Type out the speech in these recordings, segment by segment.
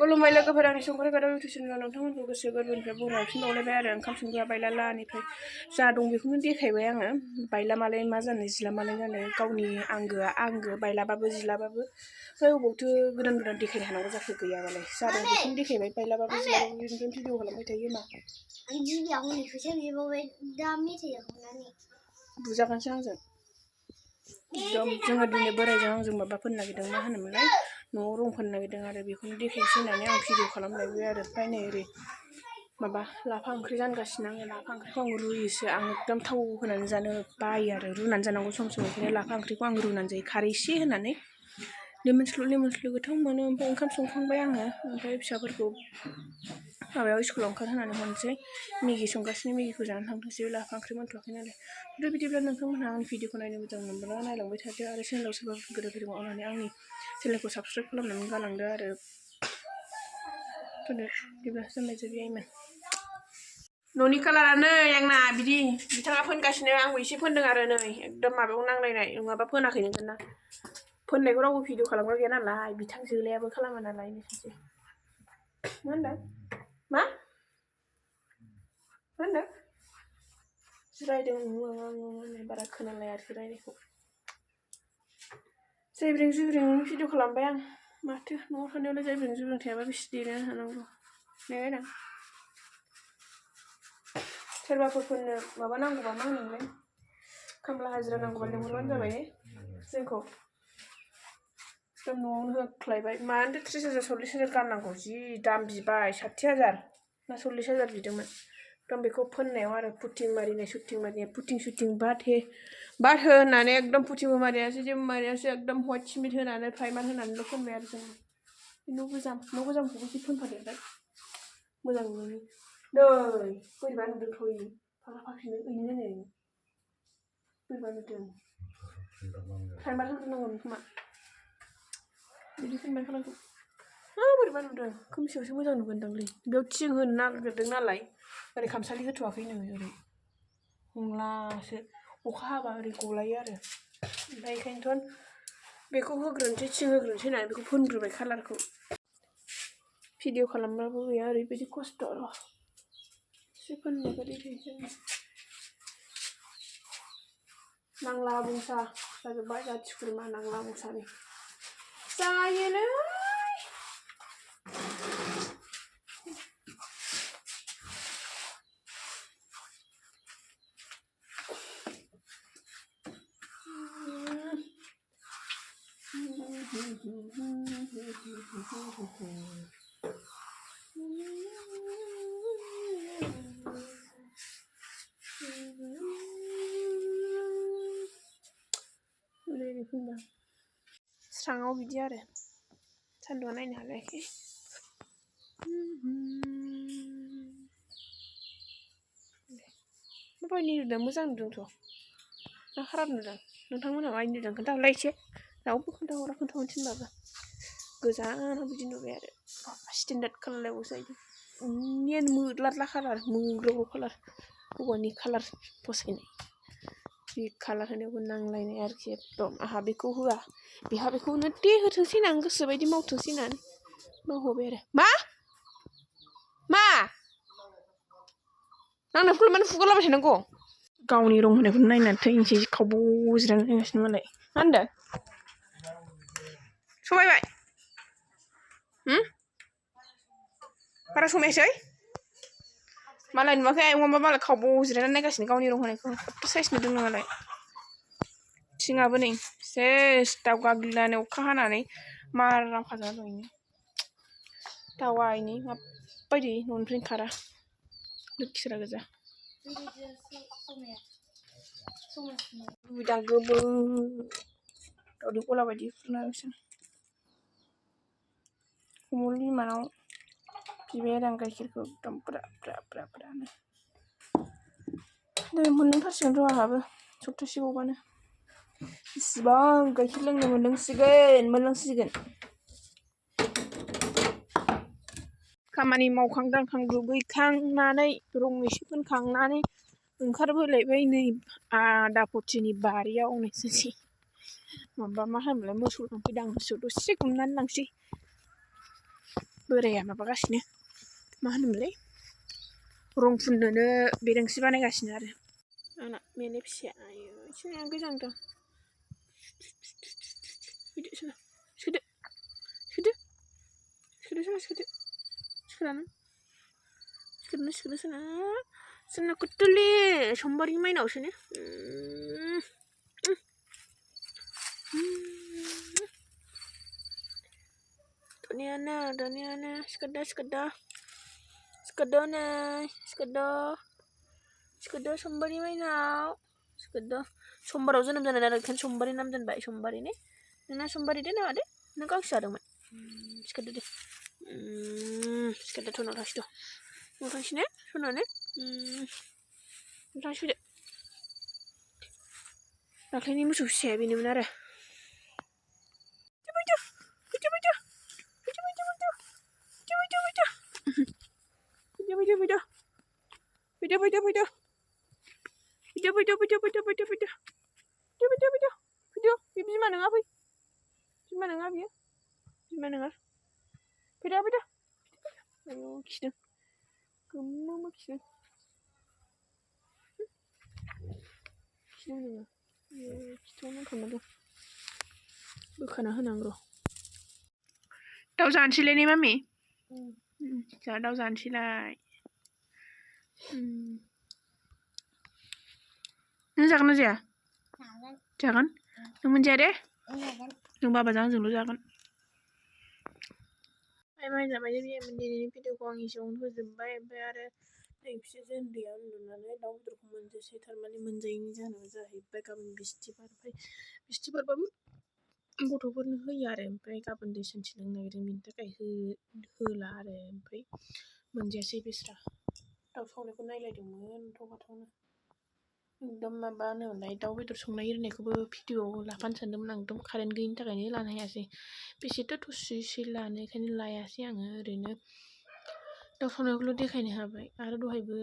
खुलुमबाय लोगोफोर आंनि संख्रि गादाव इउटुब चेनेलाव नोंथांमोनखौ गोसो गोरबोनिफ्राय बरायफिनबावलायबाय आरो ओंखाम संग्रा बायला लानिफ्राय जा दं बेखौनो देखायबाय आङो बायला मालाय मा जानो जिला मालाय जानो गावनि आंगोआ आंगो बायलाबाबो जिलाबाबो ओमफ्राय अबावथो गोदान गोदान देखायनो हानांगौ जाखो गैयाबालाय जा दं बेखौनो देखायबाय बायलाबाबो जिलाबाबो बिदिनो भिडिअ खालामबाय थायो मा आं गिबियाव हनै फैसा बिबावबाय दा मेथाइया हरनानै बुजागोनसो आंजों एकदम जोङो दिनै बोरायजों आंजों माबा फोननो नागिरदों मा होनोमोनलाय न'आव रं फोननो नागिरदों आरो बेखौनो देखायनोसै होननानै आं भिडिअ खालामलायबाय आरो ओमफ्राय नै ओरै माबा लाफा ओंख्रि जानगासिनो आङो लाफा ओंख्रिखौ आं रुयोसो आं एकदम थाव होनानै जानो बायो आरो रुनानै जानांगौ सम सम ओंखायनो लाफा ओंख्रिखौ आं रुनानै जायो खारै एसे होनानै लेमोनस्लु गोथाव मोनो ओमफ्राय ओंखाम संखांबाय आङो ओमफ्राय फिसाफोरखौ माबायाव स्कुलाव ओंखारहोनानै हरनोसै मेगि संगासिनो मेगिखौ जानानै थांथोंसै लाफा ओंख्रि मोनथ'वाखै नालाय बिदिब्ला नोंथांमोनहा आंनि भिडिअखौ नायनो मोजां मोनब्ला नायलांबाय थादो आरो चेनेलाव सोरबा गोदान फैदों अननानै आंनि चेनेलखौ साबस्क्राइब खालामनानै गालांदो आरो बिदिब्ला जाम्बायजाबि आइमोन न'नि कालारानो आंना बिदि बिथाङा फोनगासिनो आंबो एसे फोनदों आरो नै एकदम माबायाव नांलायनाय नङाबा फोनाखै नोंगोन ना फोननायखौ रावबो भिडिअ खालामग्रा गैया नालाय बिथां जोलायाबो खालामा नालाय नोंसोरसै मा होनदों मा होनदों जिरायदों बारा खोनालाया आरोखि रायनायखौ जायब्रें जुब्रें भिडिअ खालामबाय आं माथो न'आव थानायावलाय जायब्रें जुब्रें थायाबा बेसे देनो हानांगौ नेबायदां सोरबाफोर फोननो माबा नांगौबा मा होनोमोनलाय खामला हाजिरा नांगौबा लिंहरबानो जाबाय जोंखौ एकदम न'आवनो होख्लायबाय मानोथो 30,000 40,000 गारनांगौ जि दाम बिबाय 60,000 ना 40,000 बिदोंमोन एकदम बेखौ फोननायाव आरो पुटिं मारिनाय पुटिं बाद हो होननानै एकदम पुटिंबो मारियासै जेबो मारियासै एकदम हवाइट सिमेन्ट होनानै प्राइमार होनानैल' फोनबाय आरो जों न' गोजामखौबो एसे फोनफादेरबाय मोजां नुयो नै बोरैबा नुदों थ'यै फाख्रिनो ओरैनो नै बोरैबा नुदों प्राइमार होग्रोनांगौमोन खोमा बिदि फोनबाय खालामखौ बोरैबा नुदों खोमसियावसो मोजां नुगोनदांलै बेयाव थिं होनो नागिरदों नालाय ओरै खामसालि होथ'वाखैनो ओरै हमलासो अखा हाबा ओरै गलायो आरो ओमफ्राय बेखायनोथ' बेखौ होग्रोनोसै थिं होग्रोनोसै होननानै बेखौ फोनग्रोबाय कालारखौ भिडिअ खालामबाबो गैया ओरैबायदि खस्थ' र' एसे फोननायखौ देखायनोसै नांला बुंसा जाजोब्बाय जाथि खुरमा नांला बुंसानि जायोलै स्राङाव बिदि आरो सान्दुंआ नायनो हालायाखै माबायदि नुदों मोजां नुदोंथ' ना खाराब नुदों नोंथांमोनहा माबायदि नुदों खोन्थाहरलाय एसे रावबो खोन्थाहरनो थिनबाबो गोजानाव बिदि नुबाय आरो स्टेन्डार्ड खालामलायबावसो मेन मोद्लाद्ला खालार मोग्रोगौ खालार हौवानि खालार फसायनाय बे खालार होनायावबो नांलायनाय आरोखि एकदम आंहा बेखौ होआ बेहा बेखौनो दे होथोंसै होननानै गोसोबायदि मावथोंसै होननानै मावहोबाय आरो मा नांनायखौलाय मानो फुगारलाबाय थानांगौ गावनि रं होनायखौनो नायनानै थैनोसै खावबो जिरायनानै नायगासिनो मालाय मा होनदों समायबाय बारा समायासै मालाय नुवाखै आयं मालाय खावबो जिरायनानै नायगासिनो गावनि रं होनायखौ खथ्थ' साइज नुदों मालाय थिङाबो नै सेस दाउ गाग्लिनानै अखा हानानै माराम खाजाना दं दाउआ इनि माबायदि न'निफ्रायनो खारा लोखिरा गोजा लुबैदां गोमो दाउदै गला बायदि फुना होसै कमल बिमानाव बिबाय आरो आं गाइखेरखौ एकदम बुरजानो दिनै मोनलोंथारसिगोन र' आंहाबो सप्तासे बावबानो इसिबां गाइखेर लोंनो मोनलोंसिगोन खामानि मावखां दांखां दुगैखांनानै रं एसे फोनखांनानै ओंखारबोलायबाय नै आदा पथिनि बारियाव नोंसोरसै माबा मा होनोमोनलाय मोसौ दंफैदां मोसौ दसे गुमनानै लांसै बोराया माबागासिनो मा होनोमोनलाय रं फुननोनो बेरेंसि बानायगासिनो आरो आंना मेले फिसाया आयु एसे गोजां दं फैदो सोना सोदो सोना सोना कुतुलि समबारि माइनावसोनो Doniana Skada somebody mainaw Skada sombaराव जोनोम जानाय आरो बेखायनो समबारि नाम दोनबाय समबारि ने नोंना समबारि दे नामा दे नों गांसो जादोंमोन सिखारदो दे सिखारदो थनाव थांसै न'आव थांसै ने सनाने थांसै फैदो दाख्लैनि मोसौ फिसाया बेनोमोन आरो बिमा नङा फै बिमा नङा बियो बिमा नङा फैदो आयौ खिदों गोमो खिदों नोङो खिथ'नो खालामदों बोखाना होनांगौ दाउ जानोसैलाय ने मामि जोंहा दाउ जानोसैलाय नों जागोन ना जाया जागोन नों मोनजाया दे नों बाबाजों आंजोंल' जागोन माइ जाबाय दिनैनि भिडिअखौ आं एसेयावनो फोजोबबाय ओमफ्राय आरो नै बिसोरजों उन्दैया उन्दुनानै दाउ बेदरखौ मोनजासै थारमाने मोनजायैनि जाहोना जाहैबाय गाबोन बिस्थिबार ओमफ्राय बिस्थिबारबाबो गथ'फोरनो होयो आरो ओमफ्राय गाबोन दै सान्थि लोंनो नागिरदों बिनि थाखाय होला आरो ओमफ्राय मोनजायासै बिस्रा दाउ सावनायखौ नायलायदोंमोन गोथावनो एकदम माबा होनोमोनलाय दाउ बेदर संनाय एरनायखौबो भिडिअआव लाफानो सानदोंमोन आं एकदम कारेन्ट गैयिनि थाखायनो लानो हायासै बेसेथ' दसे लानो बेखायनो लायासै आङो ओरैनो दाउ सावनायखौल' देखायनो हाबाय आरो दहायबो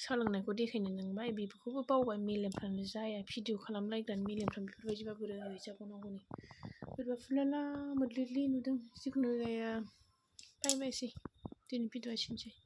साहा लोंनायखौ देखायनो नंबाय बेफोरखौबो बावबाय मेलेमफ्रानो जाया भिडिअ खालामलायग्रानि मेलेमफ्रानो बेफोरबायदिबा बोरै जाबावनांगौनि बोरैबा फुलाला मोद्लिलि नुदों जिखुनु जाया बाय बायसै दिनै भिडिअआ एसेनोसै